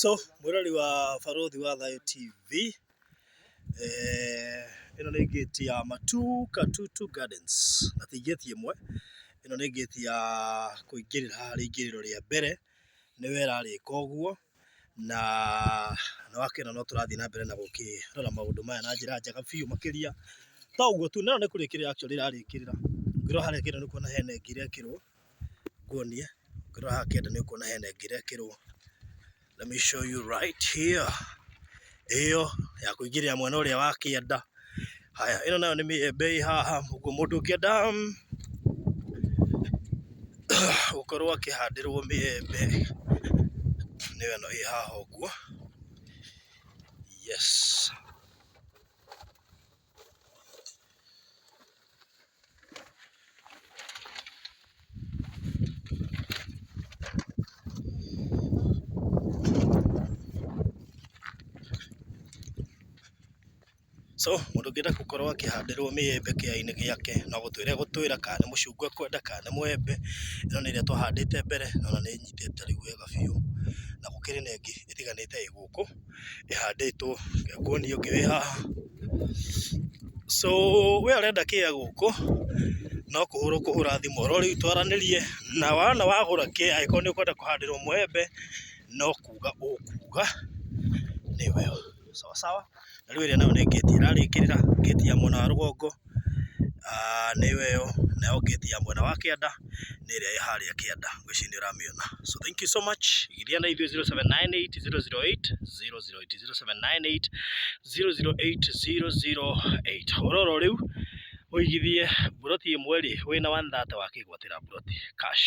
So mwĩroreri wa Barũthi wa Thayũ TV, ĩno nĩ ngĩti ya Matuka Tutu Gardens, na ti ngĩti ĩmwe, ĩno nĩ ngĩti ya kũingĩrĩra haha rĩingĩrĩro rĩa mbere, nĩyo ĩrarĩka ũguo, na nĩ wakĩona no tũrathiĩ na mbere na gũkĩrora maũndũ maya na njĩra njega biũ makĩria, to ũguo tu, na ĩno nĩ kũrĩkĩrĩra actually ĩrarĩkĩrĩra, ũngĩrora harĩa kĩanda nĩ ũkuona hena ĩngĩ ĩrekĩrwo, nguonie, ũngĩrora haha kĩanda nĩ ũkuona hena ĩngĩ ĩrekĩrwo, let me show you right here, ĩyo ya kũingĩrĩra mwena ũrĩa wa kĩanda, haya ĩno nayo nĩ mĩembe ĩ haha, ũguo mũndũ ũngĩenda gũkorwo akĩhandĩrwo mĩembe, nĩyo ĩno ĩ haha ũguo, yes. So mũndũ ũngĩenda gũkorwo akĩhandĩrwo mĩembe kĩeya-inĩ gĩake, no gũtwĩra egũtwĩra kana nĩ mũcungwa ekwenda kana nĩ mwembe, ĩno nĩ ĩrĩa twahandĩte mbere na ona nĩ ĩnyitĩte rĩu wega biũ, na gũkĩrĩ na ĩngĩ ĩtiganĩte ĩ gũkũ ĩhandĩtwo, reke nguonie ũngĩ wĩ haha. So we ũrenda kĩea gũkũ, no kũhũra ũkũhũra thimũ oro rĩu twaranĩrie, na wona wagũra kĩea angĩkorwo nĩ ũkwenda kũhandĩrwo mwembe, no kuga ũkuga, nĩwe sawa sawa. Na rĩu ĩrĩa nayo nĩ ngĩti ĩrarĩkĩrĩra, ngĩti ya mwena wa rũgongo, nĩyo ĩyo, nayo ngĩti ya mwena wa kĩanda nĩ ĩrĩa ĩ harĩa kĩanda, ngwĩciria nĩ ũramĩona. So thank you so much, igithia na ithuĩ 0798 008 008 0798 008 008. Hũra oro rĩu ũigithie mburoti ĩmwe rĩ, wĩna 130 wakĩgwatĩra mburoti cash.